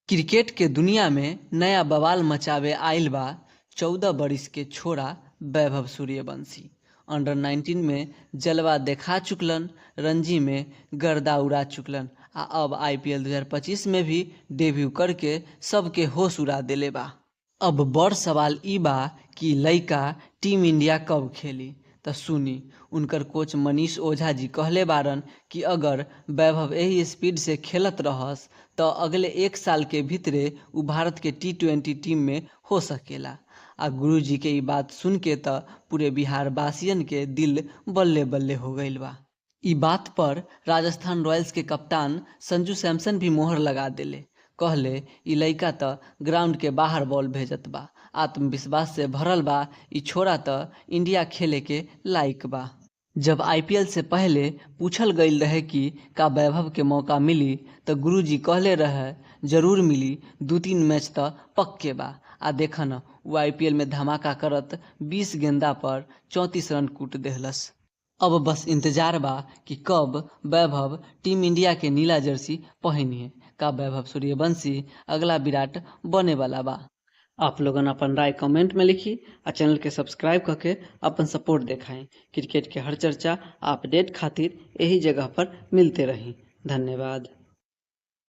Cricket के दुनिया में नया बवाल मचावे आइल बा 14 बरिस के छोरा वैभव सूर्यवंशी। अंडर 19 में जलवा देखा चुकलन, रणजी में गर्दा उड़ा चुकलन आ अब आईपीएल 2025 में भी डेब्यू करके सबके होश उड़ा देले बा। अब बड़ सवाल ई बा कि लइका टीम इंडिया कब खेली। त सुनी, उनकर कोच मनीष ओझा जी कहले बारन कि अगर वैभव एही स्पीड से खेलत रहस त अगले एक साल के भीतरे उ भारत के टी20 टीम में हो सकेला। आ गुरुजी के ई बात सुन के त पूरे बिहार वासियन के दिल बल्ले बल्ले हो गईल बा। ई बात पर राजस्थान रॉयल्स के कप्तान संजू सैमसन भी मोहर लगा देले। कहले ई लइका त ग्राउंड के बाहर बॉल भेजत बा, आत्मविश्वास से भरल बा, ई छोरा त इंडिया खेले के लायक बा। जब आईपीएल से पहले पूछल गईल रहे कि का वैभव के मौका मिली त गुरुजी कहले रहे जरूर मिली, 2-3 मैच त पक्के बा। आ देखा न, उ आईपीएल में धमाका करत 20 गेंदा पर 34 रन कूट देहलस। अब बस इंतजार बा कि कब वैभव टीम इंडिया के नीला जर्सी पहिनिहे। का वैभव सूर्यवंशी अगला विराट बने वाला बा? आप लोगन अपन राय कमेंट में लिखी आ चैनल के सब्सक्राइब करके अपन सपोर्ट देखाएं। क्रिकेट के हर चर्चा अपडेट खातिर यही जगह पर मिलते रही। धन्यवाद।